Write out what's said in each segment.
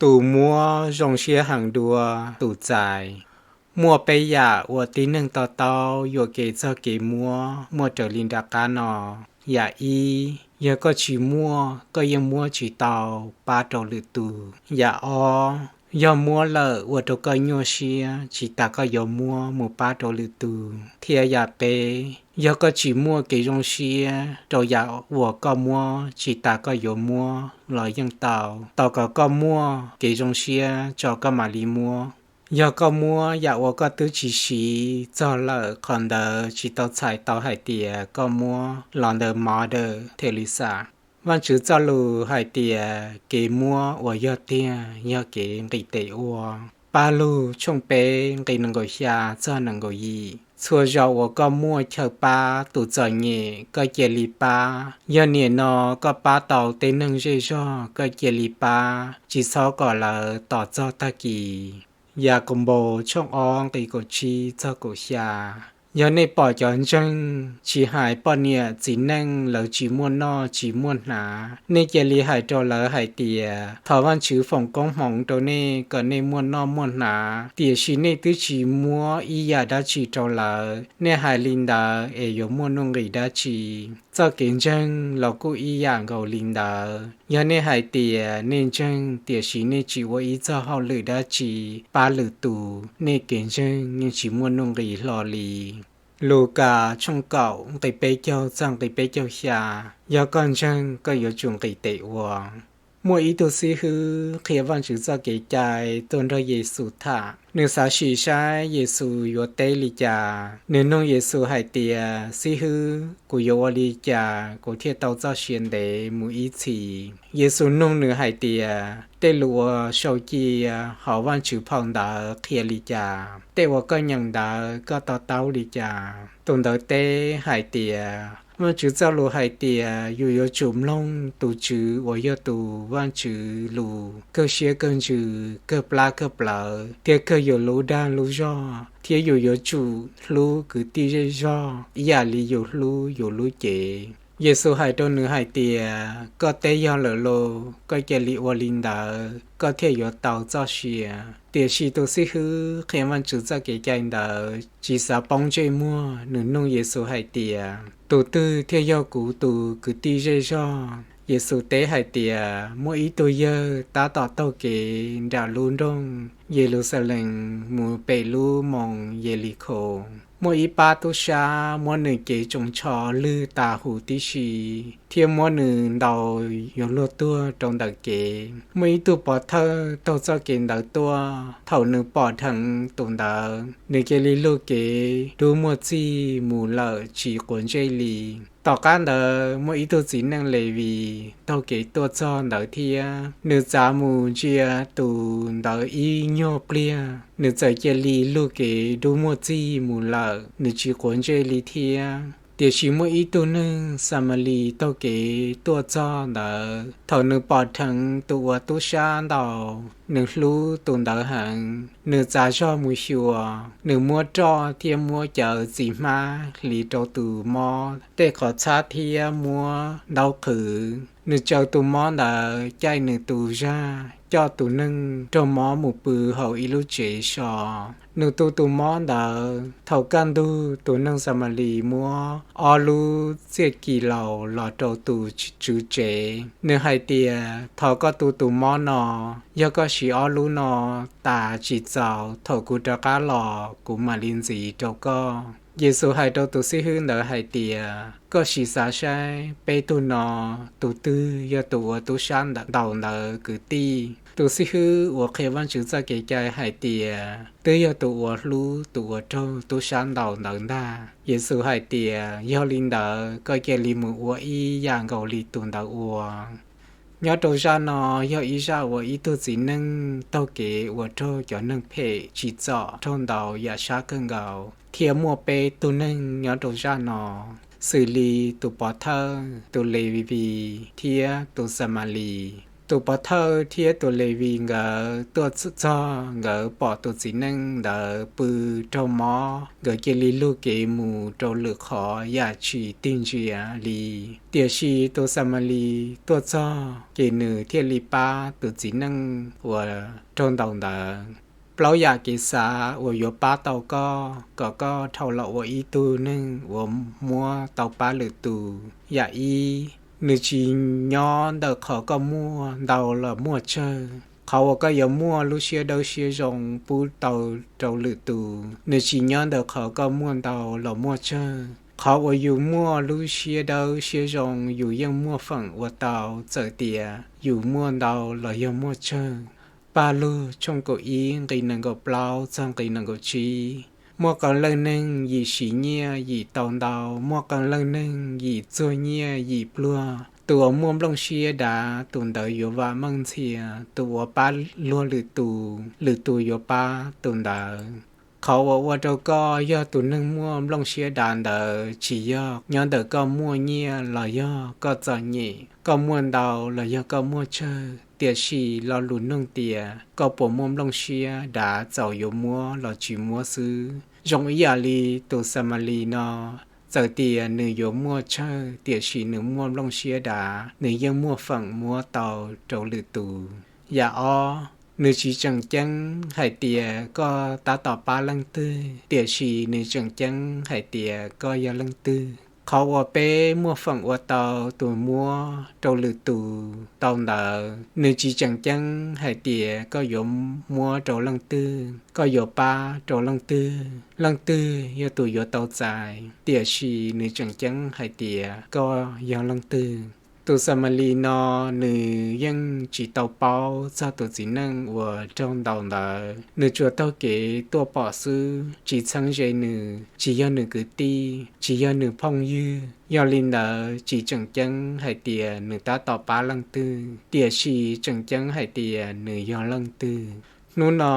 Tus muab zoo siab heev dua tus txais. Muaj peb yam uas tib neeg to taub yuam kev txog kev muab muaj raws li nram qab no. Yam ib, yog koj tsis muaj, koj yeej muab tsis tau pab rau lwm tus. Yam ob, yog muab lawm ua rau koj nyuaj siab tsis tas koj yuav muab mus pab rau lwm tus. Thiab yam peb, yog koj tsis muaj kev zoo siab rau yam uas koj muab tsis tas koj yuav muab los yeej tau, tos kom koj muaj kev zoo siab tso koj mam li muab. Yog koj muab yam uas koj twb tsis siv txog lawm, qhov ntawd tsis tau txhais tau hais tias koj muab los ntawm Mother Teresa. Vajtswv txoj lus hais tias kev muab uas yog tiag yog kev nqis tes ua. Pajlug tshooj peb nqe nees nkaum xya txog nees nkaum yim. Txhua zaus uas koj muaj chaw pab tus txom nyem, koj cia li pab. Yog nim no koj pab tau tej neeg zej zog, koj cia li pab, tsis txhob kom lawv tos txog tag kis. Yakaunpaus tshooj ob nqe kaum tsib txog kaum xya. Yog nej pom cov ntseeg, tsis hais poj niam txiv neej, lawv tsis muaj noj tsis muaj hnav, nej cia li hais rau lawv hais tias, thov Vajtswv foom koob hmoov rau nej kom nej muaj noj muaj hnav, tiam sis nej twb tsis muab ib yam dab tsi rau lawv. Nej hais li ntawd es yuav muaj nuj nqis dab tsi? Txoj kev ntseeg los kuj ib yam nkaus li ntawd. Yog nej hais tias nej ntseeg tiam sis nej tsis ua ib txoj hauj lwm dab tsi pab lwm tus, nej kev ntseeg yeej tsis muaj nuj nqis hlo li. Lukas tshooj kaum nqe peb caug txog nqe peb caug xya. Yog koj ntseeg, koj yuav tsum nqis tes ua. Muaj ib tug xib hwb qhia Vajtswv txoj kev cai tuaj nrog Yexus tham. Nws xav sim saib Yexus yuav teb li cas. Nws nug Yexus hais tias, Xib hwb, kuv yuav ua li cas kuv thiaj tau txoj sia ntev mus ib txhis? Yexus nug nws hais tias, Tej lus uas sau cia hauv Vajtswv phau ntawv qhia li cas? Tej uas koj nyeem ntawd koj to taub li cas? Tus ntawd teb hais tias, Vajtswv txoj lus hais tias yus yuav tsum mloog tus Tswv uas yog tus Vajtswv lus kawg siab kawg ntsws, kawg plab kawg plawv, thiab kawg yus lub dag lub zog, thiab yus yuav tsum hlub kwv tij zej zog ib yam li yus hlub yus lub cev. Yexus hais rau nws hais tias, Koj teb yog lawm lauj, koj cia li ua li ntawd, koj thiaj yuav tau txoj sia. Tiam sis tus xib hwb qhia Vajtswv txoj kev cai ntawd tsis xav poob ntsej muag, nws nug Yexus hais tias, Tus twg thiaj yog kuv tus kwv tij zej zog? Yexus teb hais tias, Muaj ib tug yawg tab tom taug kev nram lub nroog Yeluxalees mus pem lub moos Yelikaus. Muaj ib pab tub sab muab nws cev tsoos tsho lwg tas huv tib si, thiab muab nws ntaus yuav luag tuag rau ntawm kev. Muaj ib tug pov thawj taug txoj kev ntawd tuaj. Thaum nws pom dheev tus ntawd, nws cia li lug kev dub muag txij mus lawm tsis quav ntsej li. Tom qab ntawd muaj ib tug txiv neej Levis taug kev tuaj txog ntawd thiab. Nws txav mus ntsia tus ntawd ib nyuag pliag, nws txawm cia li lug kev dub muag txij mus lawm, nws tsis quav ntsej li thiab. Tiam sis muaj ib tug neeg Xamalis taug kev tuaj txog ntawd. Thaum nws pom dheev tus uas tub sab ntaus, nws hlub tus ntawd heev, nws txav zog mus xyuas. Nws muab roj thiab muab cawv txiv hmab hliv rau tus mob tej qhov txhab thiab muab ntaub qhwv. Nws tsaws tus mob ntawd, caij nws tus zaj, coj tus neeg raug mob mus pw hauv ib lub tsev so. Nws tu tus mob ntawd. Thaum kaj ntug, tus neeg Xamalis muab ob lub txiaj kis laus los rau tus tswv tsev. Nws hais tias, Thov koj tu tus mob no, yog koj siv ob lub no tas tsis txaus, thaum kuv rov qab los kuv mam li ntxiv rau koj. Yexus hais rau tus xib hwb ntawd hais tias, Koj sim xav saib peb tug no, tus twg yog tus uas tub sab ntaus ntawd kwv tij? Tus xib hwb uas qhia Vajtswv txoj kev cai hais tias, Twb yog tus uas hlub tus uas raug tub sab ntaus ntawd ntag. Yexus hais tias, Yog li ntawd, koj cia li mus ua ib yam nkaus li tus ntawd ua. Nyob rau zaj no, yog ib zaj uas ib tug txiv neej taug kev uas raug cov neeg phem tsim txom raug ntaus yam sab kawg nkaus, thiab muaj peb tug neeg nyob rau zaj no, xws li tus pov thawj, tus Levis thiab tus Xamalis. Tus pov thawj thiab tus Levis nkawd tuaj txog, nkawd pom tus txiv neej ntawd pw raug mob, nkawd cia li lug kev mus rau lwm qhov, yam tsis tig ntsia li. Tiam sis tus Xamalis tuaj txog ces nws thiaj li pab tus txiv neej uas raug ntaus ntawd. Plaub yam kev xav uas yuav pab tau koj kom koj dhau los ua ib tug neeg uas muab tau pab lwm tus. Yam ib, nws tsis nyob ntawm qhov koj muaj ntau los muaj tsawg. Qhov uas koj yuav muaj lub siab dawb siab zoo pub tau rau lwm tus, nws tsis nyob ntawm qhov koj muaj ntau los muaj tsawg. Qhov uas yus muaj lub siab dawb siab zoo, yus yeej muaj feem ua tau txawm tias yus muaj ntau los yog muaj tsawg. Paj Lug tshooj kaum ib nqe nees nkaum plaub txog nqe nees nkaum tsib. Muaj qee leej neeg yim siv nyiaj yim tau ntau, muaj qee leej neeg yim txuag nyiaj yim pluag. Tus uas muaj nplooj siab dav, tus ntawd yuav vam meej ntxhias. Tus uas pab luag lwm tus, lwm tus yuav pab tus ntawd. Qhov uas ua rau koj yog tus neeg muaj nplooj siab dav ntawd tsis yog nyob ntawm koj muaj nyiaj los yog koj txom nyem, koj muaj ntau los yog koj muaj tsawg, tiam sis lo lus nug tias koj puas muaj nplooj siab dav txaus yuav muab los tsis muab xwb. Zoo ib yam li tus Xamalis no, txawm tias nws yuav muaj tsawg tiam sis nws muaj nplooj siab dav, nws yeej muaj feem muab tau rau lwm tus. Yam ob, nws tsis tseem ceeb hais tias koj tab tom pab leej twg, tiam sis nws tseem ceeb hais tias koj yog leej twg. Qhov uas peb muaj feem ua tau tus muab rau lwm tus tau ntawd, nws tsis tseem ceeb hais tias koj yuav muab rau leej twg, koj yuav pab rau leej twg, leej twg yog tus yuav tau txais, tiam sis nws tseem ceeb hais tias koj yog leej twg. Tus Xamalis no nws yeej tsis tau paub txog tus txiv neej uas raug ntaus ntawd, nws tsuas taug kev tuaj pom xwb, tsis txheeb ze nws, tsis yog nws kwv tij, tsis yog nws phooj ywg. Yog li ntawd tsis tseem ceeb hais tias nws tab tom pab leej twg, tiam sis tseem ceeb hais tias nws yog leej twg. Hnub no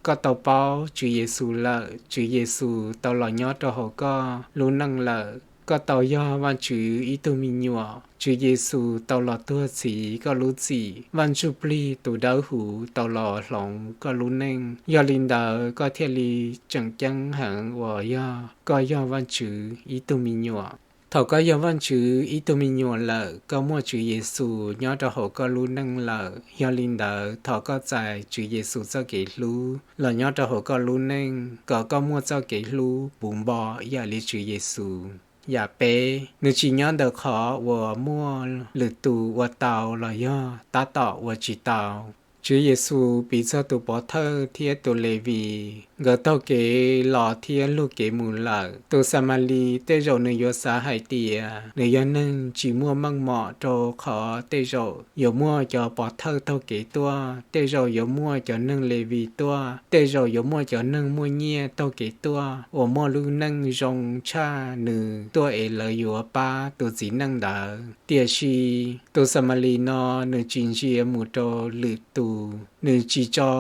koj tau paub Tswv Yexus lawm, Tswv Yexus tau los nyob rau hauv koj lub neej lawm, koj tau yog Vajtswv ib tug me nyuam, Tswv Yexus tau los tuag txhiv koj lub txim, Vaj Ntsujplig tus Dawbhuv tau los hloov koj lub neej. Yog li ntawd koj thiaj li tseem ceeb heev uas yog koj yog Vajtswv ib tug me nyuam. Thaum koj yog Vajtswv ib tug me nyuam lawm, koj muaj Tswv Yexus nyob rau hauv koj lub neej lawm, yog li ntawd thov koj txais Tswv Yexus txoj kev hlub los nyob rau hauv koj lub neej, kom koj muaj txoj kev hlub puv npo ib yam li Tswv Yexus. Yam peb, nws tsis nyob ntawm qhov uas muaj lwm tus ua tau los yog tab tom ua tsis tau. Tswv Yexus piv txog tus pov thawj thiab tus Levis, nkawd taug kev los thiab lug kev mus lawm. Tus Xamalis tej zaum nws yuav xav hais tias nws yog neeg tsis muaj meej mom, rau qhov tej zaum yuav muaj cov pov thawj taug kev tuaj, tej zaum yuav muaj cov neeg Levis tuaj, tej zaum yuav muaj cov neeg muaj nyiaj taug kev tuaj uas muaj lub neej zoo tshaj nws tuaj es lawv yuav pab tus txiv neej ntawd. Tiam sis tus Xamalis no nws tsis ntsia mus rau lwm tus, nws tsis tso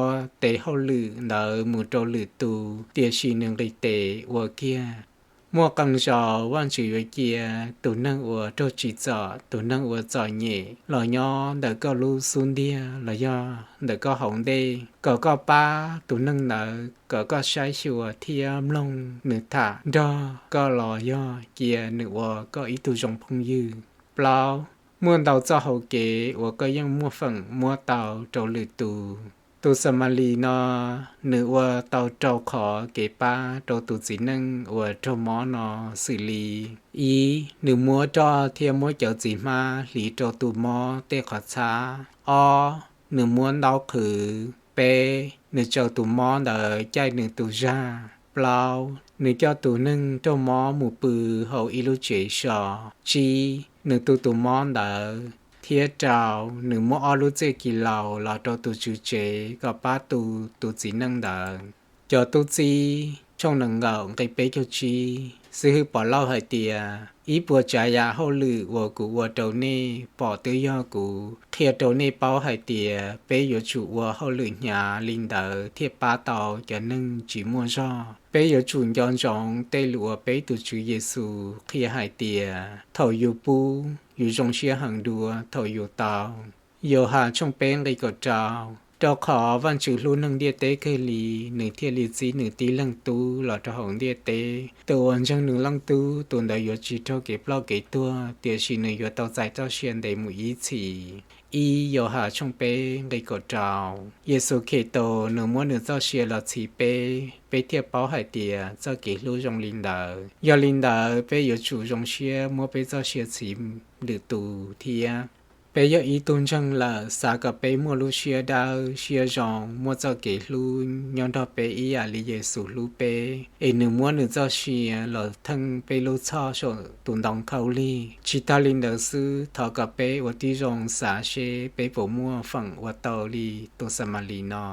tes hauj lwm ntawd mus rau lwm tus, tiam sis nws nqis tes ua kiag. Muaj qee zaus Vajtswv yuav cia tus neeg uas raug tsim txom, tus neeg uas txom nyem los nyob ntawm koj lub xub ntiag los yog ntawm koj hauv ntej, kom koj pab tus neeg ntawd, kom koj saib xyuas thiab mloog nws tham nrog koj los yog cia nws ua koj ib tug zoo phooj ywg. Plaub, muaj ntau txoj hau kev uas koj yeej muaj feem muab tau rau lwm tus. Tus Xamalis no nws ua tau rau qhov kev pab rau tus txiv neej uas raug mob no xws li: ib, nws muab roj thiab muab cov txiv hmab hliv rau tus mob tej qhov txhab. Ob, nws muab ntaub qhwv. Peb, nws tsaws tus mob ntawd caij nws tus zag. Plaub, nws coj tus neeg raug mob mus pw hauv ib lub tsev so. Tsib, nws tu tus mob ntawd. Thiab rau, nws muab ob lub txiaj kis laus los rau tus tswv tsev kom pab tu tus txiv neej ntawd. Cov Tub Txib tshooj nees nkaum nqe peb caug tsib. Xib hwb Pov Lauj hais tias, ib puas tsav yam hauj lwm uas kuv ua rau nej pom twb yog kuv qhia rau nej paub hais tias peb yuav tsum ua hauj lwm hnyav li ntawd thiaj pab tau cov neeg tsis muaj zog. Peb yuav tsum nco ntsoov tej lus uas peb tus Tswv Yexus qhia hais tias, thaum yus pub, yus zoo siab heev dua thaum yus tau. Yauhas tshooj peb nqe kaum rau. Rau qhov Vajtswv hlub neeg ntiaj teb kawg li, nws thiaj li txib nws tib leeg Tub los rau hauv ntiaj teb. Tus uas ntseeg nws Leej Tub, tus ntawd yuav tsis raug kev ploj kev tuag, tiam sis nws yuav tau txais txoj sia ntev mus ib txhis. Ib Yauhas tshooj peb nqe kaum rau. Yexus Khetos nws muab nws txoj sia los txhiv peb, peb thiaj paub hais tias txoj kev hlub zoo li ntawd. Yog li ntawd, peb yuav tsum zoo siab muab peb txoj sia txhiv lwm tus thiab. Peb yog ib tug ntseeg lawm, xav kom peb muaj lub siab dawb siab zoo, muaj txoj kev hlub nyob nrog peb ib yam li Yexus hlub peb, es nws muab nws txoj sia los theej peb lub txhoj saum tus ntoo khaub lig. Tsis tag li ntawd xwb, thov kom peb ua tib zoo xav seb peb puas muaj feem ua tau li tus Xamalis no.